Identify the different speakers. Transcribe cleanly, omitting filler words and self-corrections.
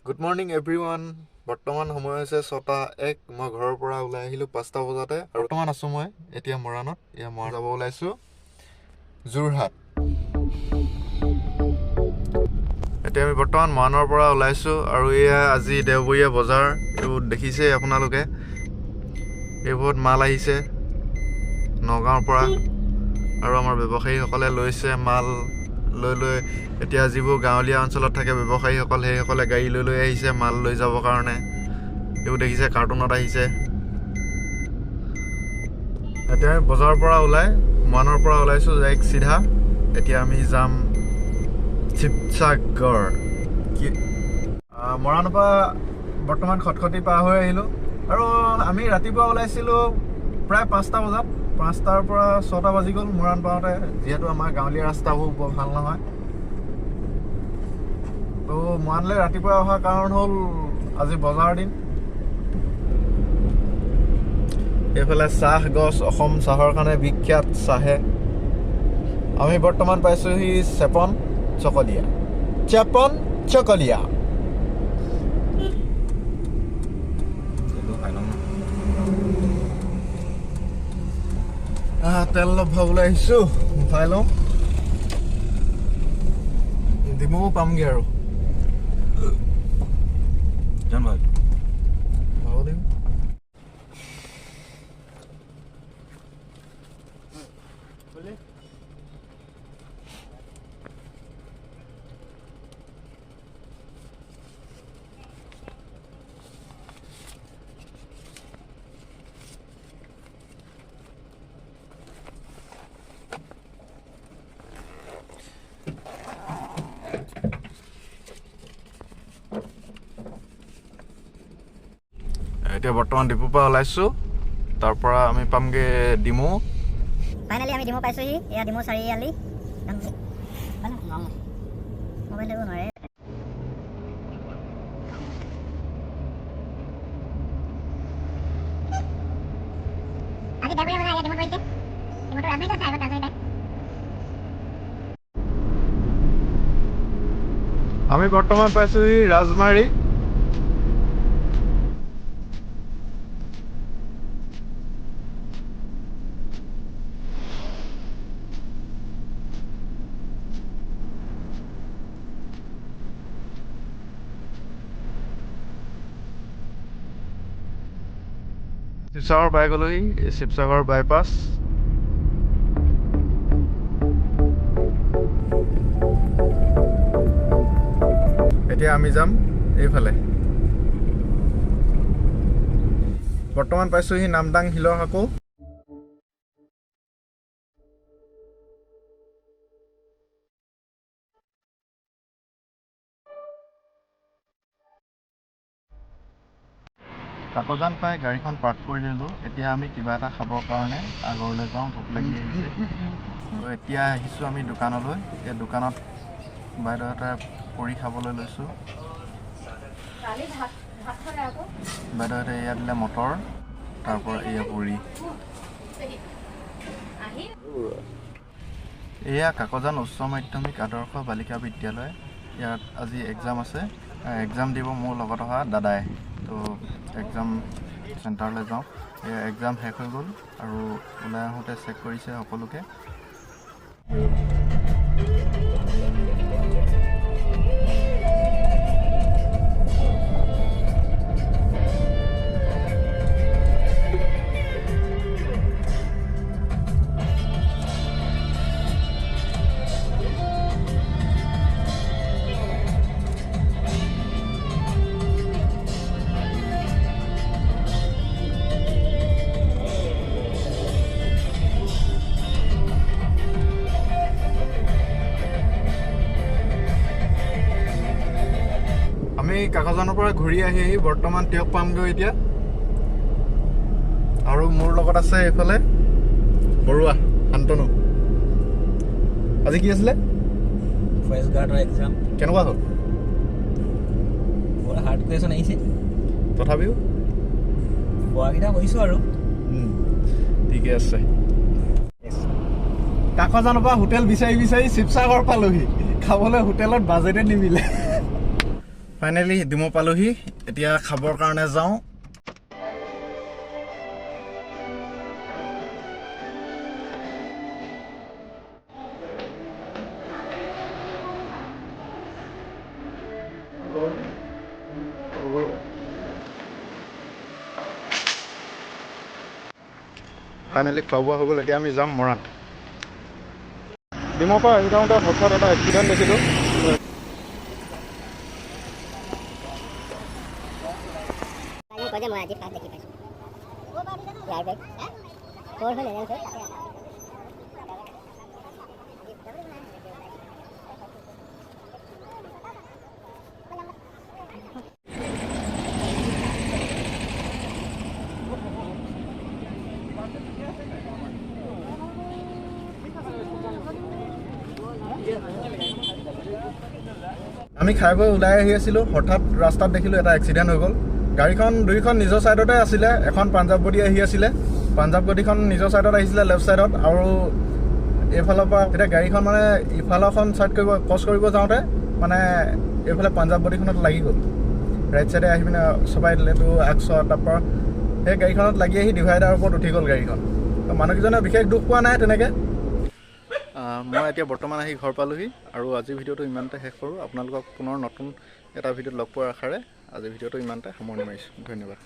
Speaker 1: Good morning everyone. বৰ্তমান সময় হৈছে 6:01। মই ঘৰৰ পৰা ওলাই আহিলোঁ 5টা বজাতে আৰু বৰ্তমান আছোঁ মই এতিয়া মৰাণত। এতিয়া মই যাব ওলাইছোঁ যোৰহাট। এতিয়া আমি বৰ্তমান মৰাণৰ পৰা ওলাইছোঁ আৰু এয়া আজি দেওবৰীয়া বজাৰ, এইবোৰ দেখিছেই আপোনালোকে। এইবোৰত মাল আহিছে নগাঁৱৰ পৰা আৰু আমাৰ ব্যৱসায়ীসকলে লৈছে মাল লৈ লৈ। এতিয়া যিবোৰ গাঁৱলীয়া অঞ্চলত থাকে ব্যৱসায়ীসকল, সেইসকলে গাড়ী লৈ লৈ আহিছে মাল লৈ যাবৰ কাৰণে। এইবোৰ দেখিছে কাৰ্টুনত আহিছে। এতিয়া আমি বজাৰৰ পৰা ওলাই মৰাণৰ পৰা ওলাইছোঁ ডাইৰেক্ট চিধা। এতিয়া আমি যাম শিৱসাগৰ। কি মৰাণৰ পৰা বৰ্তমান খটখটি পাৰ হৈ আহিলোঁ আৰু আমি ৰাতিপুৱা ওলাইছিলোঁ প্ৰায় 5টা বজাত। 5টাৰ পৰা 6টা বাজি গ'ল মৰাণ পাওঁতে, যিহেতু আমাৰ গাঁৱলীয়া ৰাস্তাবোৰ বৰ ভাল নহয়। তো মৰাণলৈ ৰাতিপুৱা অহাৰ কাৰণ হ'ল আজি বজাৰৰ দিন। এইফালে চাহ গছ, অসম চাহৰ কাৰণে বিখ্যাত চাহে। আমি বৰ্তমান পাইছোঁহি চেপন চকলীয়া, চেপন চকলীয়া। তেল অলপ ভৰাবলৈ আহিছোঁ, ভৰাই লওঁ, ডিমৌ পামগৈ আৰু।
Speaker 2: যাম ভাই।
Speaker 1: ভৰাব লাগিব। এতিয়া বৰ্তমান ডিপুৰ পৰা ওলাইছোঁ, তাৰ পৰা আমি পামগৈ ডিমৌ।
Speaker 3: ফাইনেলি আমি ডিমৌ পাইছোঁহি। এয়া ডিমৌ চাৰিআলি। মোবাইল ল'ব নোৱাৰে।
Speaker 1: আমি বৰ্তমান পাইছোঁহি ৰাজমাৰী। শিৱসাগৰ পাই গ'লোহি, এই শিৱসাগৰ বাইপাছ। এতিয়া আমি যাম এইফালে। বৰ্তমান পাইছোঁহি নামদাং শিলৰ সাঁকো। কাকজান পাই গাড়ীখন পাৰ্ক কৰি দিলোঁ। এতিয়া আমি কিবা এটা খাবৰ কাৰণে আগৰলৈ যাওঁ, ভোক লাগি আহিছে। তো এতিয়া আহিছোঁ আমি দোকানলৈ। এই দোকানত বাইদেউহঁতে পুৰি খাবলৈ লৈছোঁ। বাইদেউহঁতে এয়া দিলে মটৰ, তাৰ পৰা এয়া পুৰি। এয়া কাকজান উচ্চ মাধ্যমিক আদৰ্শ বালিকা বিদ্যালয়। ইয়াত আজি এক্সাম আছে, এক্সাম দিব মোৰ লগত অহা দাদাই। তো এক্সাম চেণ্টাৰলৈ যাওঁ। এয়া এক্সাম শেষ হৈ গ'ল আৰু ওলাই আহোঁতে চেক কৰিছে সকলোকে। আমি কাকজানৰ পৰা ঘূৰি আহি আহি বৰ্তমান টীয়ক পামগৈ এতিয়া। আৰু মোৰ লগত আছে এইফালে বৰুৱা শান্তনু। আজি কি আছিলে?
Speaker 4: ফৰেষ্ট গাৰ্ডৰ এক্সাম।
Speaker 1: কেনেকুৱা হ'ল?
Speaker 4: বৰ হাৰ্ড কুৱেশ্যন আহিছে।
Speaker 1: তথাপিও
Speaker 4: পোৱাকেইটা কৰিছোঁ আৰু।
Speaker 1: ঠিকে আছে। কাকজানৰ পৰা হোটেল বিচাৰি বিচাৰি শিৱসাগৰ পালোহি। খাবলৈ হোটেলত বাজেটে নিমিলে। ফাইনেলি ডিমৌ পালোহি, এতিয়া খাবৰ কাৰণে যাওঁ। ফাইনেলি খোৱা বোৱা হৈ গ'ল, এতিয়া আমি যাম মৰাণ। ডিমৌৰ পৰা আহি থাকোঁতে হঠাৎ এটা এক্সিডেণ্ট দেখিলোঁ।
Speaker 3: মই আজি ফাৰ্ষ্ট দেখি পাইছোঁ এয়াৰ বেগ ক'ৰ হৈ নাজানো।
Speaker 1: আমি খাই বৈ ওলাই আহি আছিলোঁ, হঠাৎ ৰাস্তাত দেখিলোঁ এটা এক্সিডেণ্ট হৈ গ'ল। গাড়ীখন দুইখন নিজৰ ছাইডতে আছিলে, এখন পাঞ্জাৱ গদি আহি আছিলে, পাঞ্জাৱ গদিখন নিজৰ ছাইডত আহিছিলে লেফ্ট ছাইডত, আৰু এইফালৰ পৰা তেতিয়া গাড়ীখন মানে ইফালৰখন ছাইড কৰিব ক্ৰছ কৰিব যাওঁতে মানে এইফালে পাঞ্জাৱ বডিখনত লাগি গ'ল, ৰাইট ছাইডে আহি পিনে চপাই দিলে তো আগচোৱা, তাৰপৰা সেই গাড়ীখনত লাগি আহি ডিভাইডাৰৰ ওপৰত উঠি গ'ল গাড়ীখন। তো মানুহকেইজনে বিশেষ দুখ পোৱা নাই তেনেকৈ। মই এতিয়া বৰ্তমান আহি ঘৰ পালোহি আৰু আজিৰ ভিডিঅ'টো ইমানতে শেষ কৰোঁ। আপোনালোকক পুনৰ নতুন এটা ভিডিঅ'ত লগ পোৱাৰ আশাৰে আজিৰ ভিডিঅ'টো ইমানতে সামৰণি মাৰিছোঁ। ধন্যবাদ।